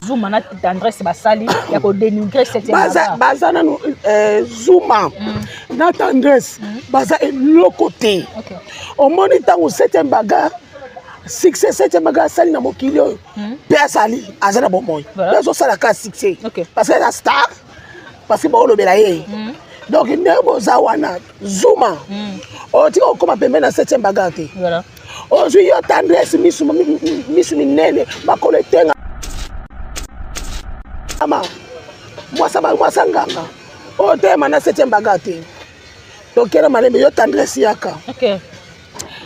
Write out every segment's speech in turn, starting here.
Zuma na Tendresse basali ya ko dénigrer cette baza, baza nanu Zuma na Tendresse baza eloko te. Omoni ntango septième bagarre, succès septième bagarre asali na mokili oyo mpe asali, aza na bomoi mpe azosala ka succès parce que aza star, parce que baolobela ye. Donc ndenge boza wana, Zuma otika kokóma pembeni na septième bagarre te. Ozwi yo Tendresse, misu misu minene, makolo etenga ama mwasa mwasa nganga oyo telema na septième bagarre te. Tokende malembe. Yo Tendresse, yaka.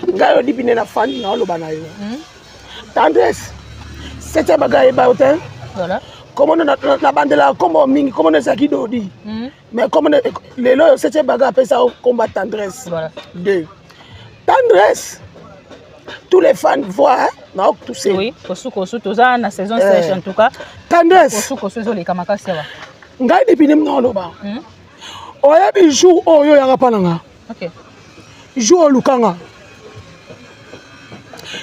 Ngai odibi nde na fandi na oloba na yo. Tendresse, septième bagarre yeba yo te. Komona na bandelaka nkombo mingi, komona ezalaki Dodi, mais komona lelo oyo septième bagarre apesa yo kombo Tendresse. Deux Tendresse, tous les fans voient na toussé. Oui, kosu kosu, toza na saison sèche en tout cas. Tendresse. Kosu kosu ezoleka makasi awa. Ngai depuis nde mna oloba, oyebi jour oyo oyaka mpa na nga, jour olukanga,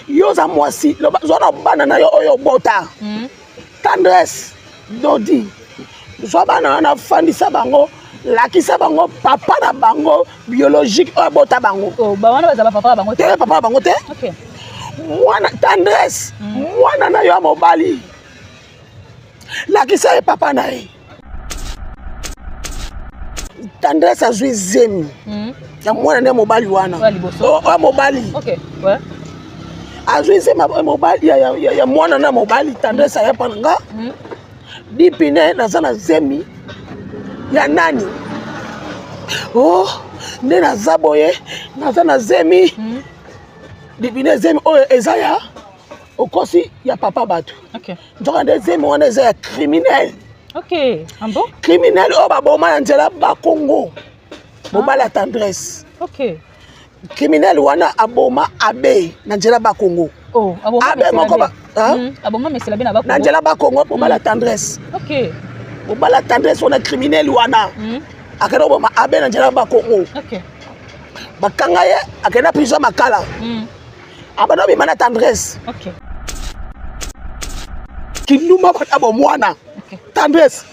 yo oza mwasi, zwa na bana na yo oyo obota. Tendresse, Dodi, zwa bana wana, fandisa bango, lakisa bango papa na bango biologique oyo abota bango. Oh, bawana baza bapapa na bango te? Papa na bango te. Mwana Tendresse, mwana na yo ya mobali, lakisa ye papa na ye. Tendresse azwi zemi ya mwana nde mobali wana. Oyo ya liboso. Oyo mobali. Azwi zemi ya mobali ya mwana na mobali. Tendresse aya mpa na nga: "Dipine, naza na zemi ya nani?" "Oh, nde naza boye, naza na zemi." Dipine, zemi oyo eza ya okosi ya papa bato. Nzoka nde zemi wana eza ya criminel. Ok, ah bon? Criminel oyo baboma na nzela Bakongo, mobali ya Tendresse. Criminel wana aboma abe na nzela Bakongo. Oh, aboma. Abe moko hein? Aboma mesela be na Bakongo. Na nzela Bakongo, mobali ya Tendresse. Mobali ya Tendresse wana, criminel wana, akende koboma abe na nzela Bakongo. Bakanga ye, akende na prison Makala. Abanda obima na Tendresse. Kindumba bata bomwana. Tendresse,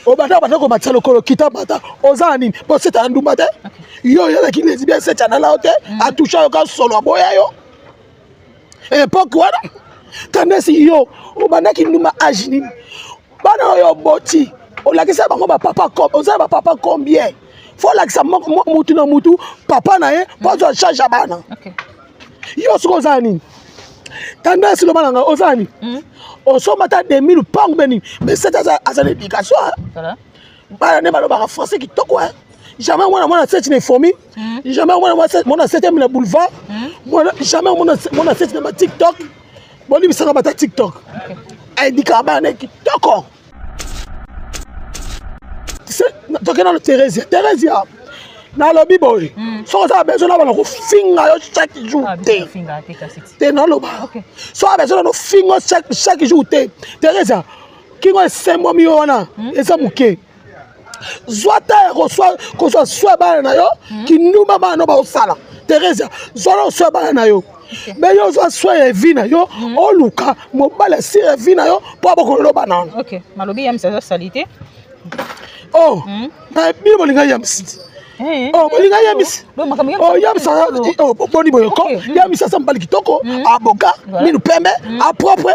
obanda banda komatisa lokolo, kita mata, oza na nini? Mpo seta na ndumba te. Yo oyalaki lesbienne, seti anala yo te, atouche yo ka solo, aboya yo. Époque wana, Tendresse, yo obandaki ndumba age nini? Bana oyo oboti, olakisa bango bapapa, oza na bapapa combien? Fo olakisa mutu na mutu papa na ye mpo azwa charge ya bana. Yo soki oza na nini, Tendresse, loba na ngai, oza na nini? Osomba ata 2000 lupangu mpe nini? Mais sete aza na éducation. Bana nde balobaka français kitoko. Jamais mwana mwana seti na efomi, jamais mwana mwana seti na boulevard, jamais mwana seti na baTikTok. Bolimbisaka bata TikTok. Ayedikaka bana na kitoko. Toke nano Thérésia. Thérésia, nalobi boye, soki oza na besoin na bana kofinga yo chaque jour te te, naloba soki besoin na kofinga chaque jour te. Thérésia, kingo esembwami yo wana eza moke. Zwa ta ya kozwa swa bana na yo. Kindumba bana no baosala, Thérésia, zwa na oswa bana na yo. Me yo ozwa swa ya vie na yo, oluka mobali asire ya vie na yo mpo abokolola bana wana. Ok, malobi ya misa eza sali te. Oh, na bino bolinga yamisi ti. Oh, bolinga yamisi. Oh, yamisa, oh, boni boye ko? Yamisi aza mobali kitoko, aboka minu pembe, apropre.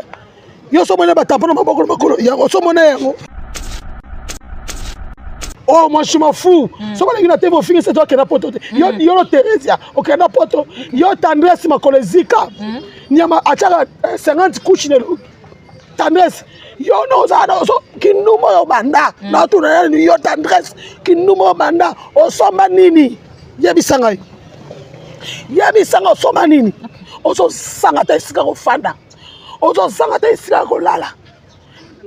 Yo so omona batampo na maboko na makolo yango, so omona yango. Oh, moi je m'en fous. Soki olingi na te bofingi se to akenda poto te. Yo yo no Theresia okenda poto. Yo Tendresse, makolo ezika nyama, atiaka 50 couche na elongi. Tendresse, yo no oza na oso kindumba oyo banda natuna nani. Yo Tendresse, kindumba oyo banda, osomba nini? Yebisa ngai, yebisa ngai, osomba nini? Ozosanga te esika kofanda, ozozanga te esika ya kolala.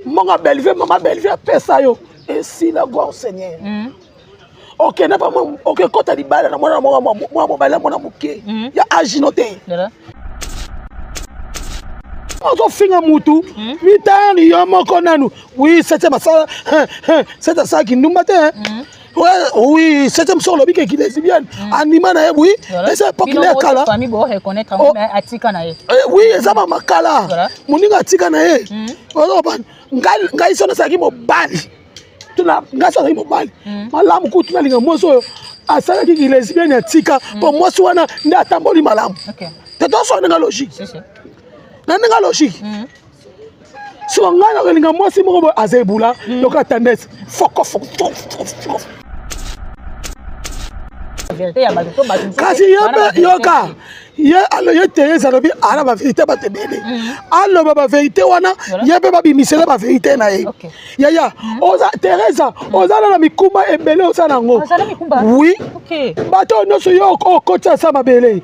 Mbongo Bellevue, mama Bellevue apesa yo, esila. Gloire Seigneur. Okende pa okekɔta libala na mwana mwana mobali ya mwana moke ya age no te. Ozofinga mutu mitani yo moko nanu. Oui, septième asala, sept asalaki ndumba te. Oui, septième soki olobi keki lesbienne anima na ye, oui, eza époque nde ya kala. Atika na ye. Oui, eza bamakala. Moninga atika na ye. Ozobana. Ngai so nasalaki mobali, tuna ngai so azalaki mobali malamu kutu nalinga mwasi oyo asalaki kilesbienne ya tika, mpo mwasi wana nde atamboli malamu. Te, tosoka ndenge logique na ndenge logique. Siko ngai nakolinga mwasi moko boye aza ebula lokola Tendresse, foko foko. Kasi ye mpe yoka ye alo, ye Therese alobi ala bavérité, bato ebele aloba bavérité wana, ye mpe babimisele bavérité na ye. Yaya, oza Therese, oza na mikumba ebele, oza nango. Oui, bato oyo nyonso yo okotisa sa mabele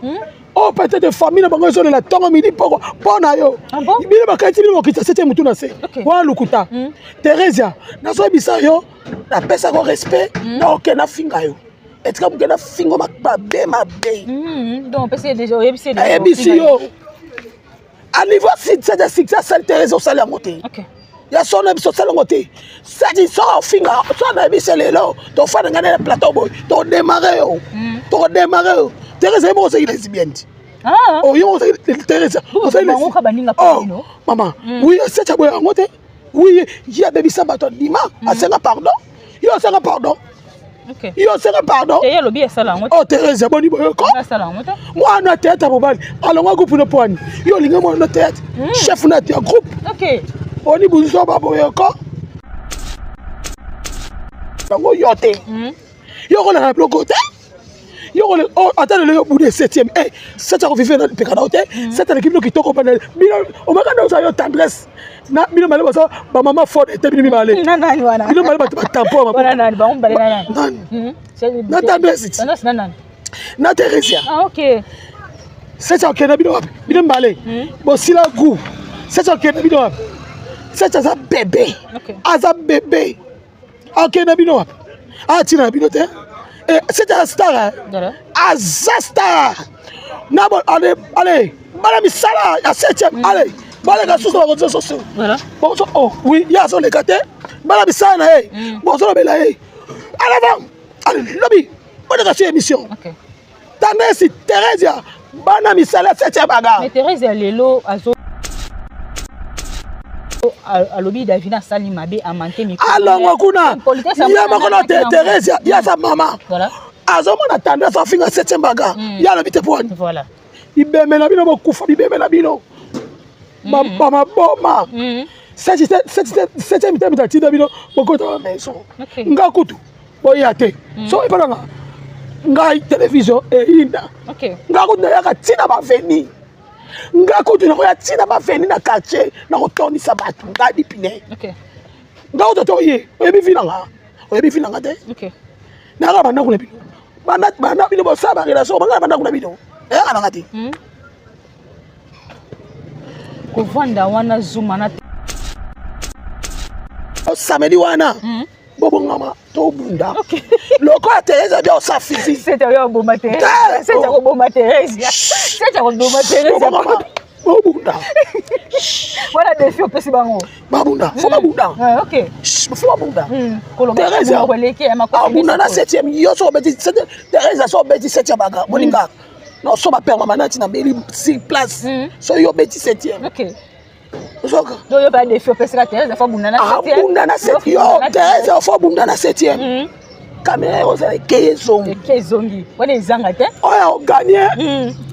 oyo, peut-être famille na bango ezolela ntongo, midi, poko mpo na yo. Bino bakati, bino bokita sete motu na se wana lukuta. Theresia, nazoyebisa yo, napesako respect na oke nafinga yo, etika moke nafingo mabe mabe. Ayebisi yo a niveau succès de succès asali, Therese osali yango te. Ya so na biso osali yango te. Sadi soki ofinga so nayebisi lelo, tofanda ngai na plateau boye, tokodémarrer yo, tokodémarrer yo. Therese, ye moko ozali lesbienne ti oyo ozali Therese. Ozali mama, oui, seti aboya yango te. Oui, ye abebisa bato, andima, asenga pardon. Yo osenga pardon, yo osenga pardon. Oh Therese, boni boyoko mwana théâtre mobali alongwa groupe no poani, yo olingi mwana no théâtre, chef na ya groupe, boni buzoba boyoko bango yo te. Yo kolaka na biloko te, yo kole ata lelo yo bude septième, eh sept akovive na lipeka na yo te. Sept aleki bino kitoko bana bino omaka nde oza yo Tendresse na bino mibale baza bamama ford ete bino mibale, bino mibale bato batampo. Nani na Tendresse na Theresia? Sept akende bino wapi? Bino mibale bosila goût. Sept akende bino wapi? Sept aza bébé, aza bébé, akende bino wapi? Atina na bino te. C'est un star, aza star na bo. Allez, allez, bana misala ya septième, allez, baleka susu na bakonzi soso. Bozo, oh oui, ye azoleka te, bana misala na ye bozolobela ye en avant. Allez, lobi boleka sur émission Tendresse, Theresia, bana misala ya septième bagarre. Mais Theresia lelo azo alobi Davina asali mabe, amanke. Alongwa kuna, ye moko na Theresia, ye aza mama, azomona Tendresse afinga septième bagarre, ye alobi te poani bibembe na bino bokufa, bibembe na bino bamaboma. Septième te atinda bino bokota ba maison. Nga kutu boya te, so epananga ngai télévision eyinda. Nga kutu nayaka ntina baveni, nga kutu nakoya ntina baveni na quartier, nakotondisa bato. Ngai dipine, nga kutu ata oye, oyebi vi nanga, oyebi vi nanga te. Nayaka bandako na bino, banda bino bosala barelation, banga na bandako na bino, nayaka nanga te. Kovanda wana zuma na Samedi wana bobongama, tobunda lokola Therese bia osa fifi. Oboma Therese, oboma Therese. Bobunda. Wana défi opesi bango. Babunda, faut babunda, faut babunda. Therese abunda na septième. Yo so obeti Therese, so obeti septième bagarre, boninga non, so bapermama nati na meli sur place, so yo obeti septième, ozoka. Yo ba défi opesika Therese, faut bunda na septième. Abunda na septième. Yo Therese, faut bunda na septième. Caméra ozala ekeye, ezongi. Eke ezongi wana ezanga te. Oyo oganye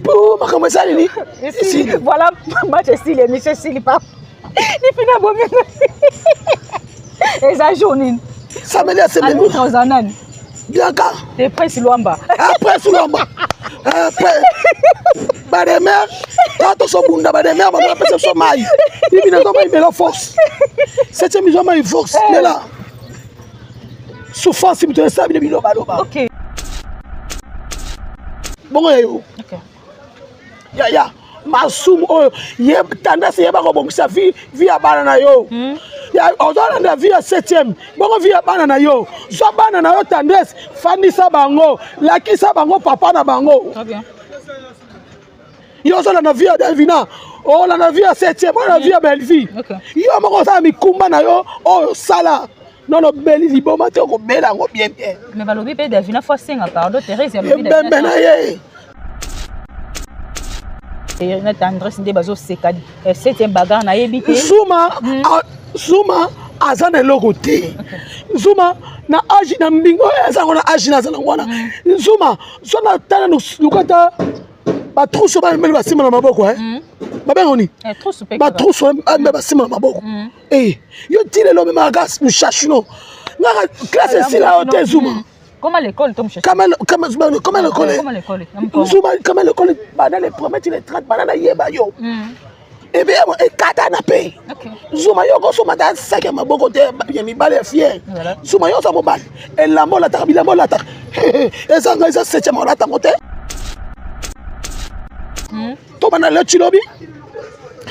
po makambo esaleli. Esili, voilà, match esili, émission esili. Pa nifina bomengo eza jour nini? Samedi ya semaine. Arbitre oza nani? Bianca. Te, Prince Lwamba. Ah, Prince Lwamba. Après bademer ta tozobunda, bademer bango bapesa biso mai, ibi nazo mai mela force, septième eza mai force, mela souffrance, moto esala bino bilobaloba. Bongo ya yo yaya masumu oyo ye Tendresse, yeba kobongisa vie, vie ya bana na yo. Ozolanda vie ya septième, bongo vie ya bana na yo? Zwa bana na yo Tendresse, fandisa bango, lakisa bango papa na bango. Yo ozolanda vie ya Davina, olanda vie ya septième, olanda vie ya Bellevie. Yo moko osala mikumba na yo oyo osala nono, obeli liboma te, okobela yango bien bien. Mais balobi mpe Davina faut asenga pardon, Therese. Ebembe na ye. Na Tendresse nde bazoseka septième bagarre, nayebi te. Zuma. Zuma aza na eloko te. Zuma na age na mbingo oyo aza yango na age na aza nango wana. Zuma so na tala lukata batrousse bameli basimba na maboko babenga nini? Batrousse bameli basimba na maboko. Yo ti lelo omemaka kaka mushashino ngaka classe esila yo te, Zuma. Comment l'école tombe? Comment l'école? Comment l'école? Zuma, comment l'école? Bana les premiers ti les 30 bana nayeba yo ebe ekatana mpe. Zuma, yo kosomba ta saki ya maboko te ya mibale ya fier. Zuma, yo oza mobali, elamba olataka, bilamba olataka ezanga eza septième, olatango te. To bana lelo tilobi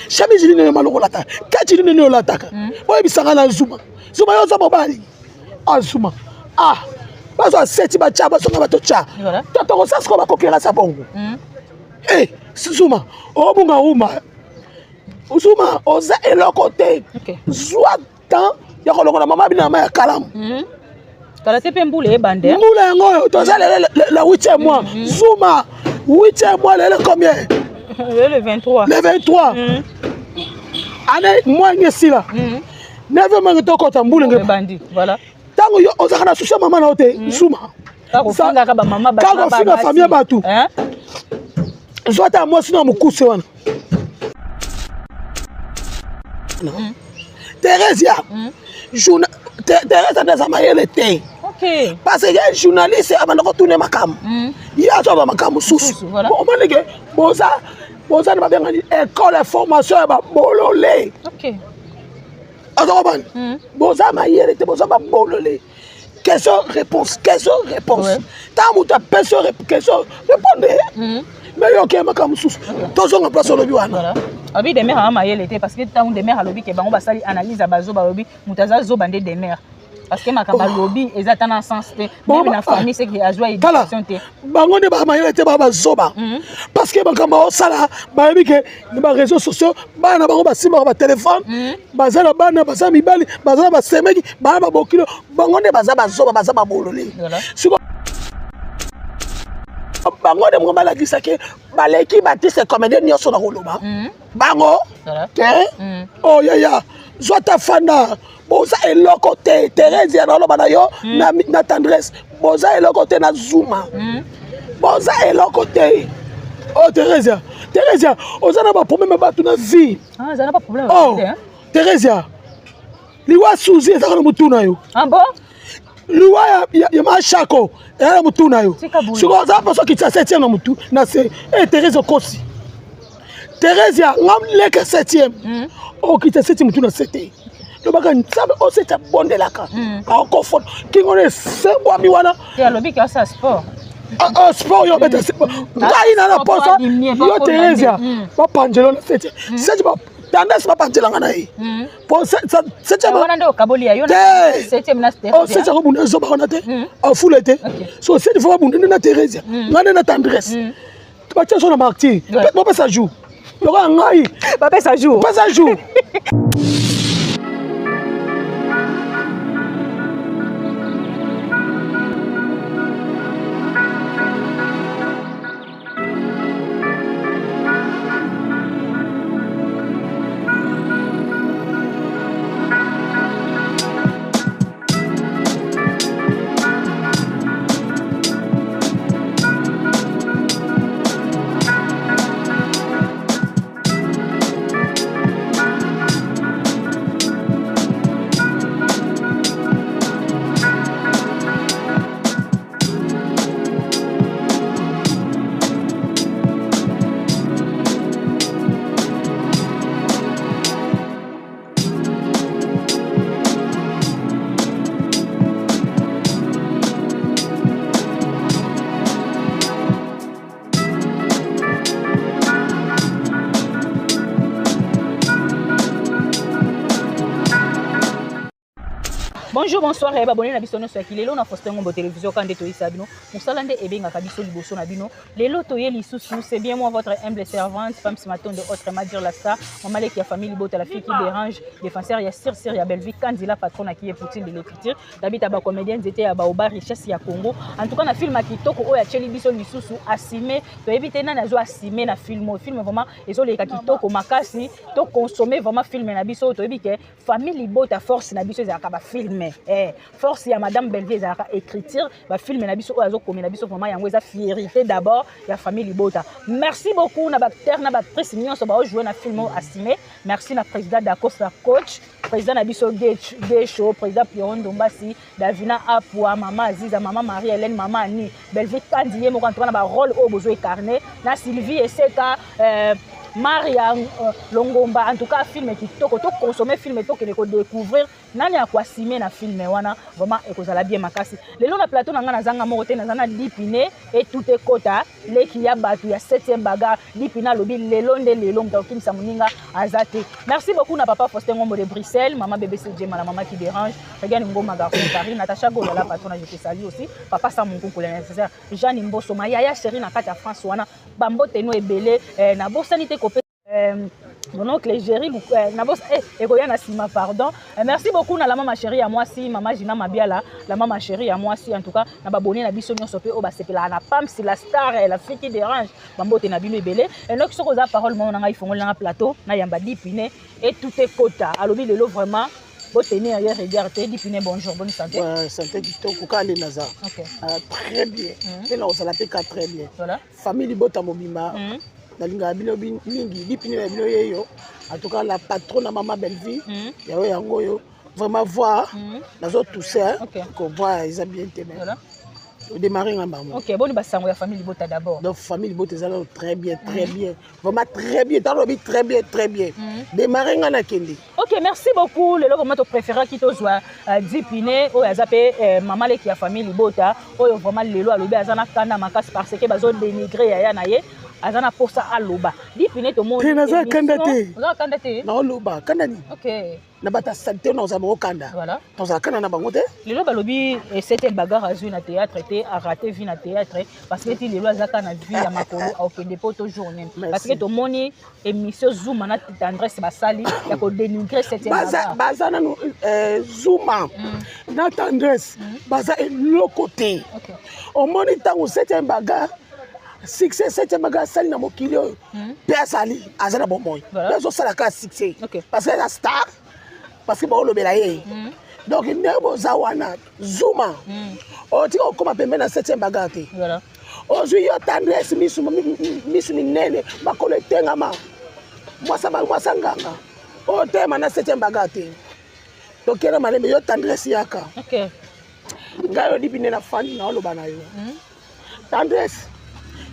chemise nini oyo maloko olataka, kati nini nini olataka, oyebisanga na Zuma. Zuma, yo oza mobali. Ah Zuma, ah bazwa seti batya bazonga bato tya to tokosala sikoyo bakokela bongo. Zuma, obunga uma. Zuma, oza eloko te. Zwa temps ya kolongola mama bino na mai ya kalamu. Kala te mpe mbula ebande. Mbula yango oyo toza lelo le huitième mois. Zuma, huitième mois lelo combien? Le 23. Le 23 année mois nge esila, neuvième mois nge tokɔta mbula nge ebandi, voilà. Ntango yo ozalaka na souci ya mama na yo te, Zuma. Kaka bamama. Kaka kofinga famille ya bato. Zwa ata mwasi na mokuse wana, Theresia. Therese nde aza mayele te parce que ye journaliste abanda kotuna makambo, ye azwa bamakambo mosusu. Omonike boza na babengani école ya formation ya babolole. Aza kobana boza mayele te, boza babolole. Question réponse, question réponse. Ntango moto apesi yo question, répondre. Mais yo okeye makambo mosusu. Tozonga place olobi wana. Abi Demer aa mayele te parce que ntango Demer alobi ke bango basali analyse ya bazoba, alobi moto aza zoba nde Demer parce que makambo alobi eza ata na sens te, même na famille seke azwa éducation te. Bango nde bamayele te, baa bazoba parce que makambo aosala, bayebi ke na baréseaux sociaux bana na bango basimbaka batelefone, baza na bana, baza mibali, baza na basemeki, bana babokilo. Bango nde baza bazoba, baza babolole. Siko bango nde moko balakisaki baleki batise comédien nyonso na koloba bango te. Oh yaya, zwa ta fanda, boza eloko te. Therese ya naloba na yo na Tendresse, boza eloko te. Na Zuma, boza eloko te. Oh Theresia, Theresia, oza na baproblème ya bato na vie. Oh Theresia, liwa suzi ezaka na motu na yo. Ah bon? Liwa ya mashako eya na motu na yo. Sikoyo oza mposo okitisa septième na motu na se. E Therese, okosi. Theresia, nga leka septième, okitisa septième motu na se te. Lobaka Nzambe oyo seti abondelaka akofona kingo na esengwami wana. Alobi ke asala sport. Sport yo obeta ngai na posa yo Theresia, bapanjelo na septième seti, tendance bapanjelanga na ye po septième wana nde okaboli ya yo. Septième na seti akobunda ezobaka na te, afula te. So seti fo babunda nde na Theresia, ngai nde na Tendresse. Batia so na martyr, bopesa jour lokola ngai. Bapesa jour. Pesa jour. Bonjour, bonsoir, eh, babone na biso nyonso ya kilelo na Faustin Ngombo Télévision kande toyisa bino. Mosala nde ebengaka biso liboso na bino. Lelo toye lisusu, c'est bien moi votre humble servante, femme Matondo, autrement dire la star, maman leki ya famille Libota, la fille qui dérange, défenseur ya Sir Sir ya Bellevue, Kandila patron qui est Poutine de l'écriture, Dabita ba comédien nzete ya Baoba richesse ya Congo. En tout cas na film ya kitoko oyo atieli biso lisusu asime, toyebi te nani azo asime na film oyo. Film vraiment ezoleka kitoko makasi, to consommer vraiment film na biso toyebi ke famille Libota force na biso ezalaka ba film. Eh, force ya madame Bellevue ezalaka écriture, ba film na biso oyo azokomela biso vraiment yango eza fierté d'abord ya famille Libota. Merci beaucoup na ba acteur na ba actrice nyonso bao jouer na film oyo asime. Merci na président Dacosta coach, président na biso Gesho, président Pierrot Ndombasi, Davina Apua, mama Aziza, mama Marie-Hélène, mama Annie, Bellevue Kandi ye moko en tout cas na ba rôle oyo bozo incarner, na Sylvie Eseka, Maria Longomba, en tout cas film kitoko, to consommer film to kene ko découvrir nani akoasime na film wana vraiment ekozala bien makasi. Lelo na plateau na nga nazanga moko te, naza na Dipine et tout ekota leki ya bato ya 7e bagarre. Dipine alobi lelo nde lelo moto akokimisa moninga aza te. Merci beaucoup na papa Faustin Ngombo de Bruxelles, mama BBC Djema, la mama qui dérange, Regan Ngoma garçon Paris, Natacha Gola la patronne, je te salue aussi, papa Sam Nkunku le nécessaire, Jeanne Mboso, ma yaya chérie na kati ya France wana, bambote no ebele, na bosani te kopesa mon oncle Jerry, ekoya na sima, pardon. Merci beaucoup na la mama chérie ya mwasi, mama Gina Mabiala, la mama chérie ya mwasi, en tout cas na babone na biso nyonso pe oyo basepelaka na Pams la star, la fille qui dérange, bambote na bino ebele. Noki soki oza parole moko na ngai fongoli nanga plateau na yamba Dipine et tout ekota alobi lelo vraiment botenir ye rigueur te. Dipine, bonjour, bonne santé. Ouais, santé kitoko kaka nde naza. Très bien. Mpe na kozala mpe ka très bien. Voilà. Famille Libota mobimba, nalingaka bino mingi. Dipine na bino yeyo, en tout cas la patronne na mama Bellevue, yayo yango oyo vraiment voir nazotousse kovoir eza bien te, mais odémarre nga bango. Ok, boni basango ya famille Libota d'abord? Donc famille Libota eza nano très bien, très bien, vraiment très bien. Ntango lobi très bien, très bien, démarre nga nakende. Ok, merci beaucoup. Lelo vraiment topréféraki tozwa Dipine oyo aza mpe mama leki ya famille Libota, oyo vraiment lelo alobi aza na kanda makasi parce que bazodénigre yaya na ye, aza na posa aloba. Dipine, tomoni Te, naza kanda te. Oza kanda te? Naoloba kanda nini? Ok. Na bato ya saleté nazala bango kanda? Voilà. Tozala kanda na bango te. Lelo balobi septième bagarre azwi na théâtre te, araté vie na théâtre parce que ti lelo aza kaka na vie ya makolo, akokende po toujours nini, parce que tomoni émission Zuma na Tendresse basali ya kodénigre septième bagarre. Baza nanu Zuma na Tendresse baza eloko te. Omoni ntango septième bagarre, succès septième bagarre asali na mokili oyo, mpe azali aza na bomoi, mpe azosala kaka succès parce que aza star, parce que baolobela ye. Donc ndenge boza wana, Zuma otika kokóma pembeni na septième bagarre te. Ozwi yo Tendresse, misu misu minene, makolo etengama, mwasa mwasa nganga oyo telema na septième bagarre te. Tokende malembe, yo Tendresse yaka. Ngai oyo Dipine na fandi na oloba na yo, Tendresse,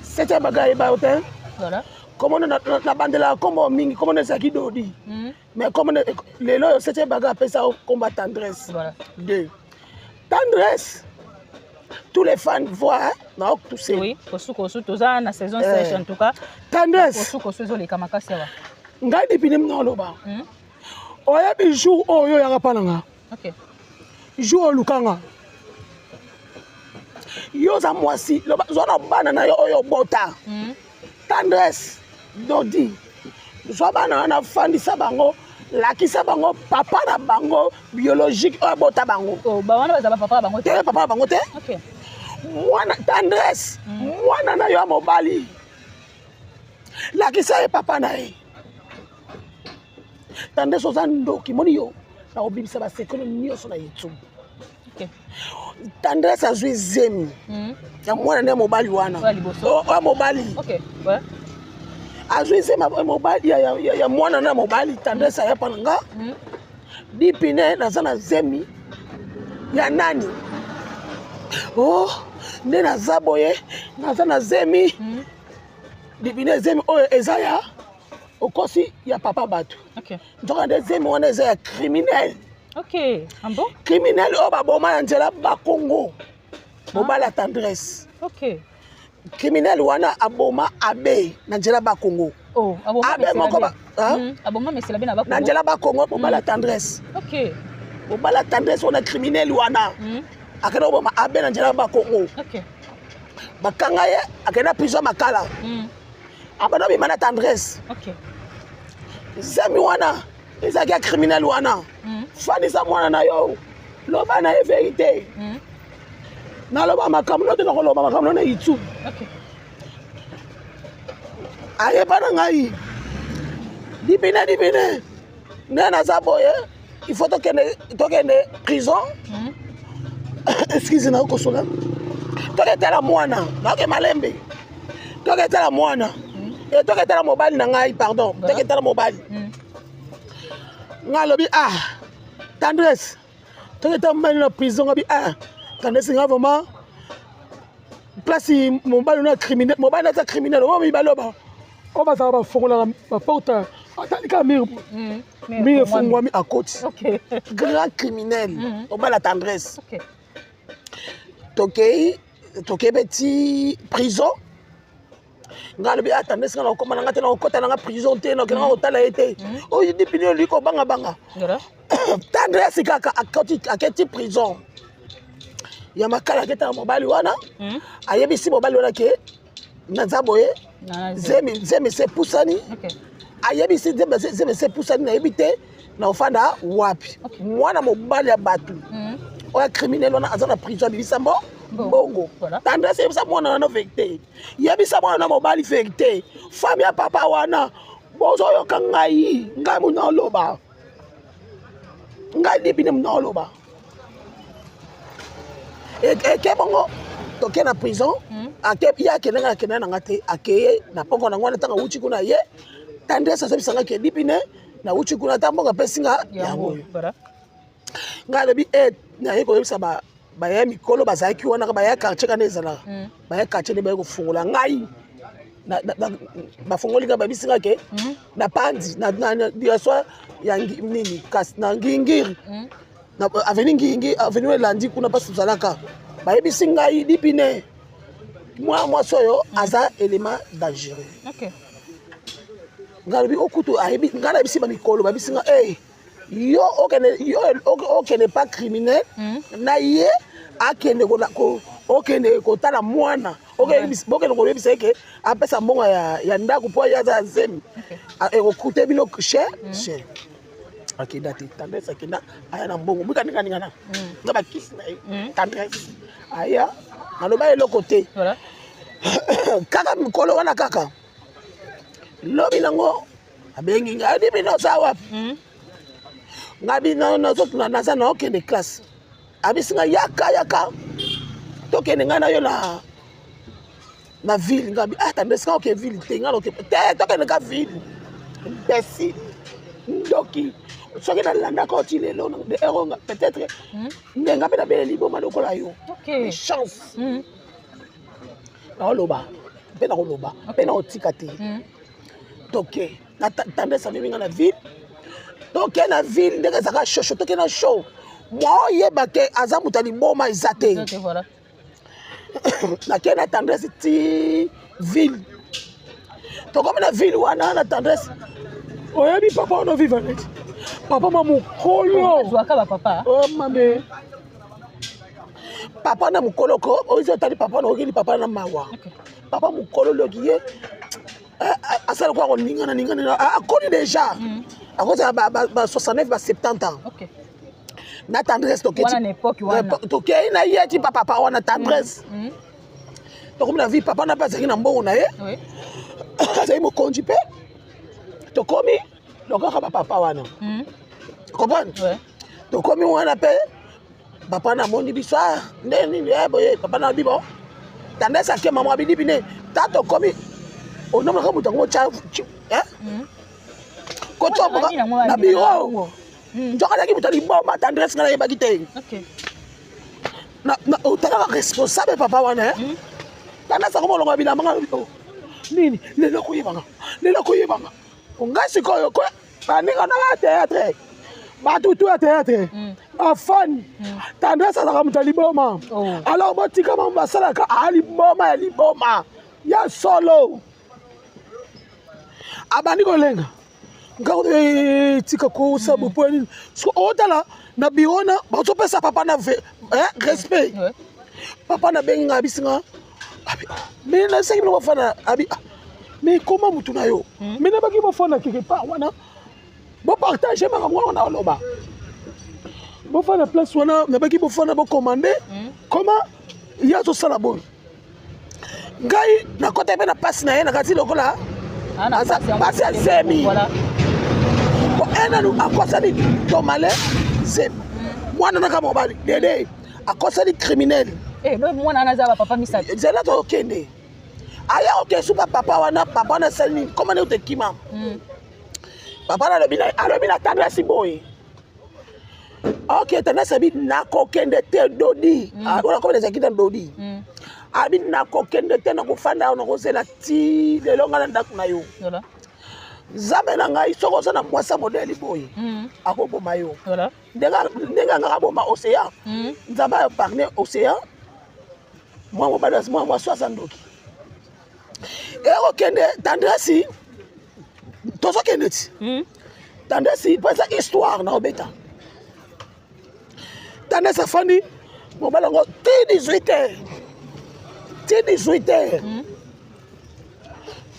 septième bagarre yeba yo te. Komona na bandelaka kombo mingi, komona ezalaki Dodi, mais komona lelo oyo septième bagarre apesa yo kombo Tendresse. Deux Tendresse, tous les fans voient na okutuse. Oui, kosu kosu toza na saison sèche en tout cas. Tendresse. Kosu kosu ezoleka makasi awa. Ngai Dipine mna oloba, oyebi jour oyo oyaka mpa na nga, jour olukanga, yo oza mwasi, zwa na bana na yo oyo obota, Tendresse, Dodi, zwa bana wana, fandisa bango, lakisa bango papa na bango biologique oyo abota bango. Oh, bawana baza bapapa na bango te? Te, papa na bango te. Mwana Tendresse, mwana na yo ya mobali, lakisa ye papa na ye. Tendresse, oza ndoki. Moni yo nakobimisa basecret nyonso na YouTube. Tendresse azwi zemi ya mwana nde mobali wana. Oyo ya liboso? Oyo mobali. Azwi zemi ya mobali ya mwana na mobali. Tendresse aya mpa na nga: "Dipine, naza na zemi ya nani?" "Oh, nde naza boye, naza na zemi." Dipine, zemi oyo eza ya okosi ya papa bato. Nzoka nde zemi wana eza ya criminel. Ok, ah bon? Criminel oyo baboma na nzela Bakongo, mobali ya Tendresse. Criminel wana aboma abe na nzela Bakongo. Oh, aboma Abe moko Hein? Aboma mesela be na Bakongo. Na nzela Bakongo, mobali ya Tendresse. Mobali ya Tendresse wana, criminel wana, akende koboma abe na nzela ya Bakongo. Bakanga ye, akende na prison Makala. Abanda obima na Tendresse. Zemi wana ezalaki ya criminel wana. Fandisa mwana na yo, loba na ye vérité. Naloba makambo no te, nakoloba makambo no na YouTube. Ayeba na ngai dibine dibine nde naza boye, il faut tokende prison. Excuse, nakokosola. Toketala mwana, naoke malembe, toketala mwana e toketala mobali na ngai, pardon, toketala mobali. Ngai alobi: "Ah, Tendresse, toketa mobali na prison." Ngabi: "Ah, Tendresse, ngai vraiment place mobali na criminel, mobali aza criminel." Oyo mibali oyo oyo bazalaka, bafongolaka baporte, atali kaka mur, mur efungwami, akoti. Grand criminel, mobali ya Tendresse. Tokei mpe ti prison. Ngai alobi: "Ah, Tendresse, ngai nakokoma na nga te, nakokɔta nanga prison te, nakokenda kotala ye te." Oyo dipini olingi kobangabanga. Tendresse kaka aketi prison ya Makala, aketaka mobali wana, ayebisi mobali wana ke naza boye, zemi se pusani. Ayebisi zemi se pusani, nayebi te na ofanda wapi. Mwana mobali ya bato oyo criminel wana aza na prison, abimisa mbo mbongo. Tendresse, yebisa mwana wana vérité, yebisa mwana na mobali vérité. Famille ya papa wana, bozoyoka ngai? Ngai muna oloba, ngai dibine muna oloba. Eke bongo, toke na prison. Ake, ye akende, ngai akende nanga te. Akeye na poko nango wana. Ntango awuti kuna, ye Tendresse azobisanga ke dipine nawuti kuna, ata mbongo apesi nga yango oyo. Ngai alobi e naye koyebisa baya mikolo bazalaki wana, baya quartier kana ezalaka, baya quartier nde baye kofungola ngai. Bafungoli ngai, babisi nga ke na pandi na direction ya nini, kasi na Ngingiri, na avenue Ngingi, avenue elandi kuna mpasi tozalaka. Bayebisi ngai: "Dipine, mwana mwasi oyo aza élément dangereux." Ngai alobi okutu ayebi ngai, nayebisi bamikolo, babisi nga: "Ey, yo okende, yo okende pa criminel na ye, akende okende kotala mwana, bokende koyebisa ye ke apesa mbongo ya ndako mpo ye aza ya zemi, ekokute bino cher cher." Akenda te. Tendresse akenda, aya na mbongo bika ninganingana na bakisi na ye. Tendresse aya, naloba eloko te. Kaka mikolo wana, kaka lobi nango, abengi ngai: "Adi bino, oza wapi?" Ngai bino nazotuna, naza na okende classe. Abisi ngai: "Yaka, yaka, tokende ngai na yo na ville." Ngai: "Ah, Tendresse, ngai oke ville te, ngai oke te, tokende ka ville." Imbécile, ndoki, soki nalandaka oti lelo ero, peut-être nde nga mpe nabele liboma lokola yo. Chance, naoloba mpe nakoloba mpe nakotika te. Toke na Tendresse, amemi nga na ville. Toke na ville, ndenge ezalaka shosho, toke na show. Mwa oyeba ke aza moto ya liboma eza te. Nakei na Tendresse ti ville. Tokomi na ville wana na Tendresse. Oyebi papa wana oviva neti papa ma mokolo. Zwaka bapapa. Oh, mame, papa na mokolo ko oyo otali papa na okeli papa na mawa. Papa mokolo loki ye asala kwa koningana ningana, akoli déjà, akozala ba 69, ba 70 ans. Na Tendresse tokei na ye ti papa wana. Tendresse, tokomi na vie, papa na mpe azalaki na mbongo na ye, azalaki mokonzi mpe. Tokomi lokaka bapapa wana, comprendre? Tokomi wana mpe, papa namoni biso nde nini boye. Papa na bibo Tendresse ake mama abidi bine ta. Tokomi, onomonaka moto yango tya kotoboka na biro, nzoka azalaki moto ya liboma. Tendresse, ngai nayebaki te. Otalaka responsable papa wana. Tendresse akoma olongo ya bilamba. Nga nini lelo koyebanga, lelo koyebanga ngai sikoyo. Baninga nanga ya théâtre, batutu ya théâtre, bafani, Tendresse azalaka moto ya liboma. Alors botika mamo basalaka, aa liboma ya liboma ya solo. Abandi kolenga. Ngako tika kosa bopo ya nini. Soki otala na bureau na bazopesa papa na respect. Papa na bengi nga abisi nga abi mais nasaki bino bafanda abi mais koma mutu na yo. Mais nabaki bofanda quelque part wana bopartage makambo wana oloba. Bofanda place wana nabaki bofanda bocommande koma ye azosala boye. Ngai nakota mpe na mpasi na ye nakati lokola pasi ya zemi po enanu akosani tomale zemi mwana naka mobali dede akosani criminel zela tokende aya oke suka papa wana papa wana asali nini koma nde otekima papa wana alobi na tandasi boye. Ok, tandasi abi nakokende te dodi. Wana komi ezalaki na dodi. Abi nakokende te, nakofanda awa, nakozela ti lelo ngai na ndako na yo. Nzambe na ngai, soki oza na mwasi ya modele boye, akoboma yo. Ndenge angaka aboma océan, Nzambe aépargne océan, mwa mobali mwa mwasi aza ndoki. Ekokende tendresse, tozokende ti tendresse mpo eza histoire na obeta. Tendresse afandi mobali yango ti 18 heures, ti 18 heures.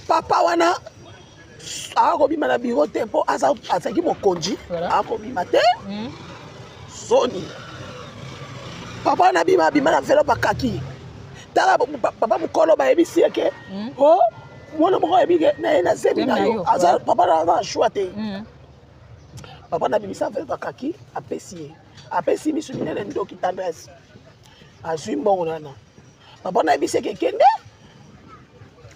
Papa wana akobima na bureau te mpo azalaki mokonzi, akobima te. Soni papa wana abima, abima na velo bakaki. Tala papa mokolo bayebisi ye ke o mwana moko ayebi ke na ye na zemi na yo aza papa na aza na choix te. Papa na bimisa velo bakaki, apesi ye, apesi misu minene ndoki. Tendresse azwi mbongo nana papa na yebisi eke kende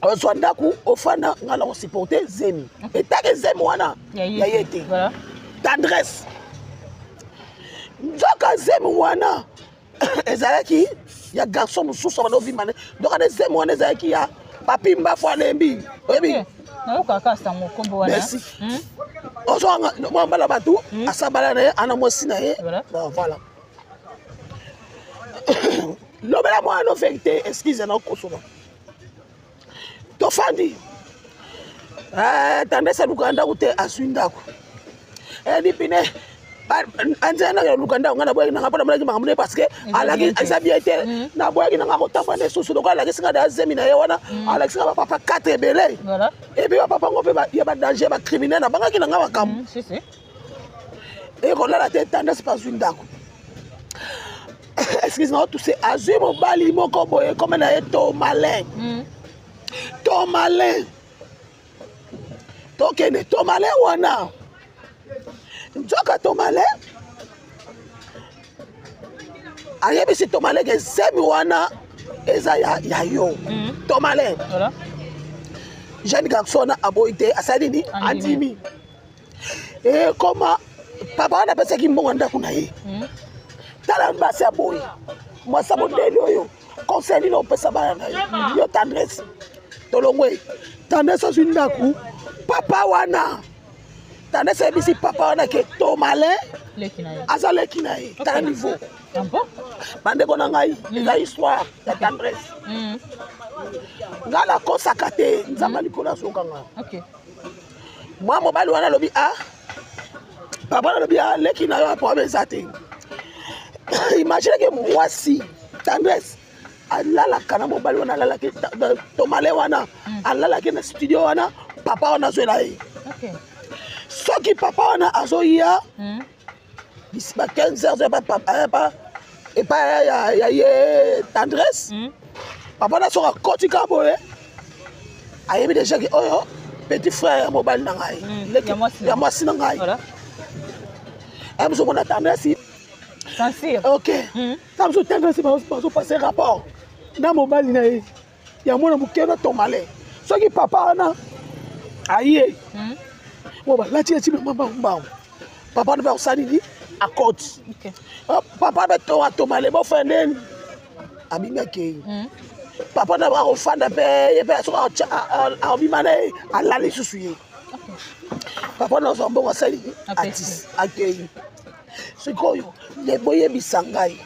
ozwa ndako ofanda, ngai na kosupporte zemi etake zemi wana ya ye te. Tendresse nzoka zemi wana ezalaki ya garçon mosusu abanda ovimba ne. Donc ane zemi wana ezalaki ya Papi Mbafu alembi, oyebi. Nayokaka sango nkombo wana. Merci. Ozwanga mwa mbala bato asabala na ye ana mwasi na ye. Bon, voilà, lobela mwana no vérité. Excuse na okosoma tofandi. Tendresse alukaka ndako te, azwi ndako dipine anzela nanga luka ndako. Ngai naboyaki nanga mpo namonaki makambo ne parce que alaki eza bien te. Naboyaki nanga kotambola na lisusu lokola alakisi nga da zemi na ye wana, alakisi nga bapapa 4 ebele et puis bapapa ngo mpe ya badanger, bacriminel. Nabangaki nanga makambo ekolala te. Tendresse mpe azwi ndako, excuse nga otuse, azwi mobali moko boye kome na ye to malin to malin. Tokende to malin wana, nzoka to malin ayebisi to malin ke zemi wana eza ya yo. To malin jeune garçon wana aboyi te, asali nini? Andimi. Ekoma papa wana apesaki mbongo ya ndako na ye. Tala basi ya boye, mwasi ya modele oyo, conseil nini opesa bana na yo? Yo Tendresse, tolongwe. Tendresse azwi ndako, papa wana Tendresse ayebisi papa wana ke to malin aza leki na ye. Tala niveau, bandeko na ngai, eza histoire ya Tendresse. Ngai nakosaka te, Nzambe likolo azokanga. Mwa mobali wana alobi a papa alobi a leki na yo aproblème eza te. Imagine ke mwasi Tendresse alalaka na mobali wana, alalaki tomale wana, alalaki na studio wana. Papa wana azwela ye. Soki papa wana azoya ba 15 heures epai ya ye Tendresse, papa na soki akoti kaka boye, ayebi déjà ke oyo petit frère ya mobali na ngai, ya mwasi na ngai. Aye mona Tendresse, ok, ta mosu Tendresse bazopase rapport na mobali na ye ya mwana moke na tomale. Soki papa wana aye mo balati eti mbangu, papa wana mpe akosala nini? Akoti papa mpe to atomale bofaya ndeni abimi akei. Papa na akofanda mpe ye mpe soki akobima na ye, alali lisusu ye. Papa na azwa mbongo, asali atisi, akei. Sikoyo boyebisa ngai,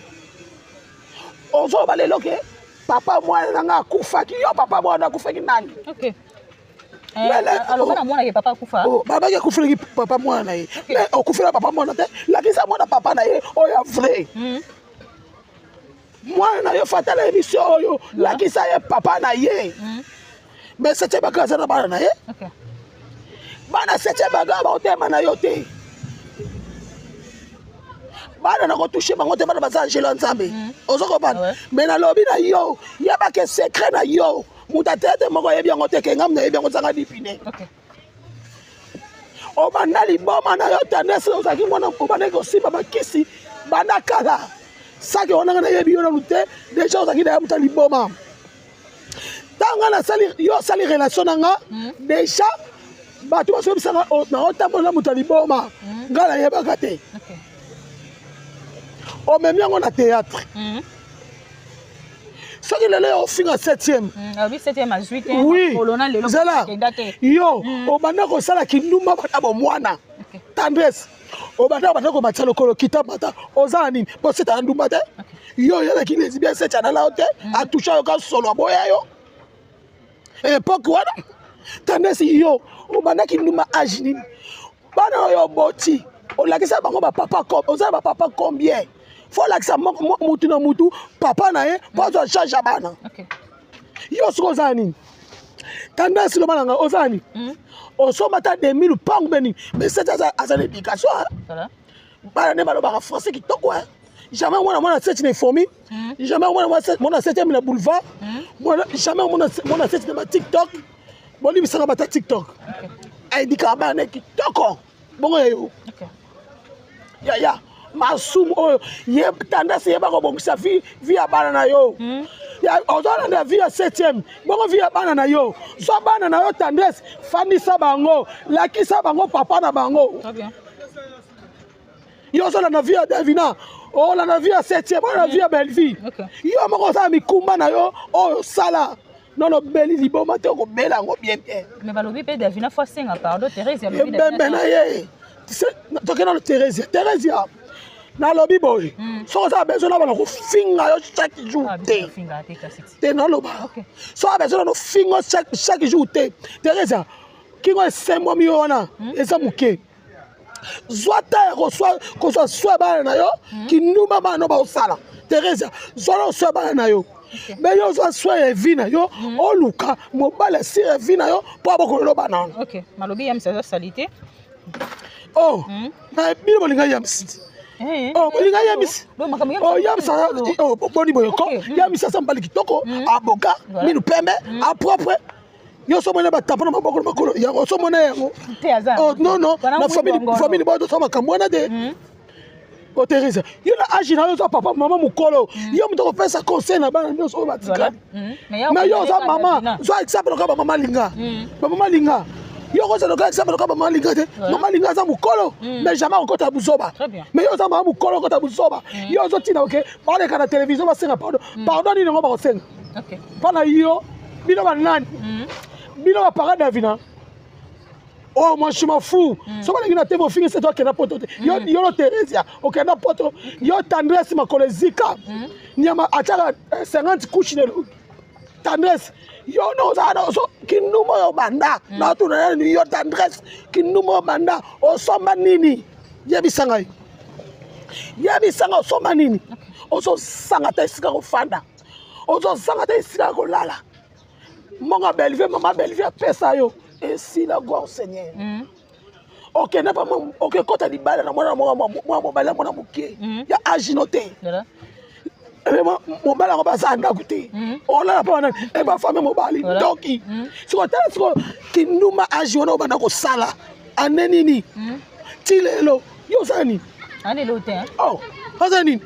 ozoloba lelo ke papa mwana na ngai akufaki, yo papa mwana akufaki nani? Aloba na mwana ke papa akufa. Babaki akufelaki papa mwana na ye. Mais okufela papa mwana te, lakisa mwana papa na ye oyo ya vrai. Mwana na yo fatala émission oyo, lakisa ye papa na ye. Mais septième bagarre aza na bana na ye. Bana septième bagarre baotema na yo te. Bana na kotouche bango te, bana baza angelo ya Nzambe. Ozo comprendre? Mais nalobi na yo, yebake secret na yo. Moto atete moko ayebi yango te, ke ngai nayebi yango zanga dipine. Obanda liboma na yo tendance ozalaki mwana, obandaki kosimba bakisi banda kala. Saki wana ngai nayebi yo nanu te, déjà ozalaki na ya moto ya liboma. Ntango nasali yo osali relation na nga, déjà bato bazoyebisanga naotambola na moto ya liboma, ngai nayebaka te. Omemi yango na théâtre. Soki lelo yo ofinga 7e, oui, zela yo obanda kosala kindumba bana bomwana. Tendresse obanda banda komatisa lokolo kita mata, oza na nini? Po seta na ndumba te, yo oyelaki lesbien seti anala yo te, atoucha yo ka solo aboya yo époque wana. Tendresse yo obandaki ndumba age nini? Bana oyo oboti olakisa bango bapapa, oza na bapapa combien? Fo olakisa mutu na mutu papa na ye mpo azwa charge ya bana. Yo soki oza na nini? Tendresse, loba na ngai, oza na nini? Osomba ata 2000 lupangu mpe nini? Mais seti aza na éducation, bana nde balobaka français kitoko. Jamais omona mwana seti na efomi, jamais omona mwana septième na boulevard, jamais omona mwana seti na batiktok. Bolimbisaka bata TikTok, ayedikaka bana ne kitoko. Bongo ya yo yaya masumu oyo ye tendance, yeba kobongisa vie ya bana na yo. Ozolanda vie ya septième, bongo vie ya bana na yo? Zwa bana na yo tendresse, fandisa bango, lakisa bango papa na bango. Yo ozolanda vie ya Davina, olanda vie ya septième, olanda vie ya Bellevie. Yo moko ozala mikumba na yo oyo osala nono obeli liboma te, okobela yango bien bien. Mais balobi mpe Davina fo asenga pardon, Thérèse. Ebembe na ye, toke nano Thérésia. Thérésia, nalobi boye, soki oza besoin na bana kofinga yo chaque jour te te, naloba soki aza besoin nano finga chaque jour te. Thérésia, kingo esembwami yo wana eza moke. Zwa ta ya kozwa swa ya bana na yo. Kindumba bana no baosala, Thérésia, zwa na swa ya bana na yo. Me yo ozwa swa ya vie na yo, oluka mobali asire ya vie na yo mpo abokolelo bana wana. Malobi yamisi aza sali te. Oh, na bino bolinga yamisi ti. Oh, bolinga yamisi. Oh, yamisi, boni boye ko yamisi aza mobali kitoko, aboka minu pembe, apropre. Nyonso omona batapo na maboko na makolo yango, oso omona yango. Non, non, na famille boyo tosala makambo wana te. O Therese, yo na age na yo oza papa mama mokolo, yo moto akopesa conseil na bana nyonso oyo batikali. Mais yo oza mama, zwa exemple lokola bamama linga, bamama linga. Yo kozala lokola exemple lokola bamama linga te. Mama linga aza mokolo, mais jamais okota buzoba. Mais yo oza mama mokolo, okota buzoba. Yo ozotina oke baleka na télévision basenga pardon. Pardon nini yango bakosenga mpo na yo? Bino banani? Bino bapara Davina oyo, oh, moi je m'en fous. Soki olingi na te bofingi se to akenda poto te. Yo no Theresia okenda poto. Yo Tendresse, makolo ezika nyama atiaka 50 couche na elongi. Tendresse, yo no ozala so kindumba oyo banda natuna nani. Yo Tendresse, kindumba oyo banda osomba nini? Yebisa ngai, yebisa ngai, osomba nini? Ozosanga ta esika kofanda, ozosanga ta esika kolala. Mbongo Bellevue, mama Bellevue apesa yo esila. Gloire Seigneur. Okende pa okekɔta libala na mwana mwana mobali ya mwana moke ya age no te. Mobali yango baza ndako te, olala mpo wana e bafame mobali ndoki. Siko tala siko kindumba age wana obanda kosala ane nini ti lelo, yo osala nini? Oh, oza nini?